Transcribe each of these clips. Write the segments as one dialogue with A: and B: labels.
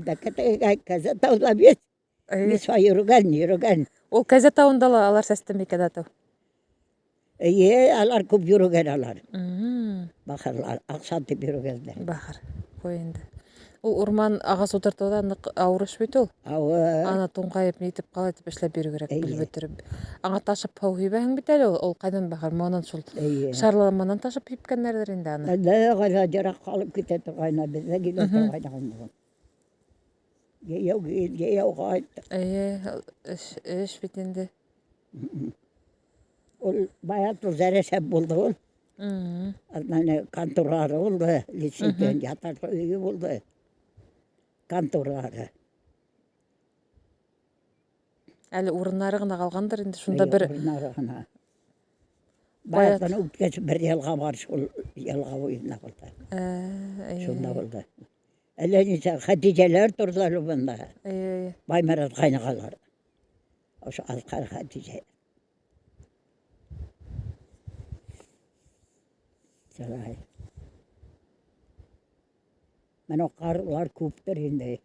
A: Бәкәтәгә кәзә тауҙа бит. Мисва йөрөгән, йөрөгән.
B: Ул кәзә тауында ла алар сәсте микән атау?
A: Эйе, алар күп йөрөгән алар. Бахырлар, аҡса тип йөрөгәндәр.
B: Бахыр, ҡуй инде. Ул урман ағас ултыртыу да ныҡ ауыр эш бит ул.
A: Ауыр.
B: Ана туңҡайып, нитеп, ҡалай итеп эшләп йөрөү кәрәк, белеп бөтөрөп. Аңа ташып һыу һибәһең бит әле ул, ул ҡайҙан бахыр, монан шул шарламанан ташып һипкәннәрҙер инде аны.
A: Әллә ҡайҙа йыраҡ алып китә торғайны, беҙҙә килә торғайны. Йәйәү кил, йәйәү ҡайт.
B: Эйе, эш, эш бит инде.
A: Ул бая тулдары шәп булды ул. Менә конторлары булды, лицейдән ятар өйе булды. Конторлары.
B: Әле урыннары гына калгандыр инде шунда бер.
A: Урыннары гына. Баятан үткәч бер елга бар шул елга буенда булды. Шунда булды. Әллә ничә Хәдичәләр торды әле монда. Баймарат кайнагалар. Ошо Алкар Хәдичә. Шулай. Менә карлар күптер инде.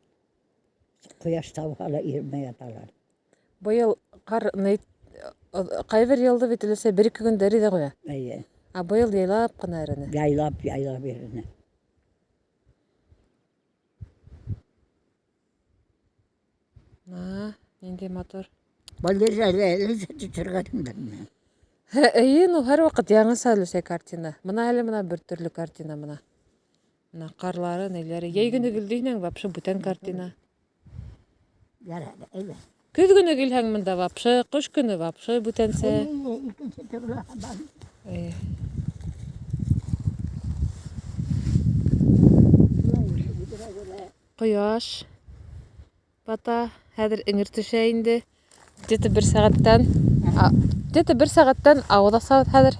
A: Кояш табала ирмәй яталар.
B: Быел кар кайбер елда бит үлсә бер-ике көндә эри дә куя.
A: Әйе.
B: Ә быел яйлап кына эрене.
A: Яйлап, яйлап эрене.
B: На, нинди матур.
A: Балдыр әле әле төшергәнеңдерме?
B: Әйе, ну һәрвакыт яңыса әле картина. Мына әле мына бер төрле картина мына. Мына карлары, ниләре. Йәй көне килдең вообще бүтән картина.
A: Ярар, әйбәт.
B: Көҙ көнө килһәң монда вообще, ҡыш көнө вообще бүтәнсә.
A: Икенсе төрлө һаман.
B: Әйе. Кояш бата, хәҙер эңер төшә инде. Где-то бер сәғәттән, где-то бер сәғәттән ауыҙ асабыҙ хәҙер.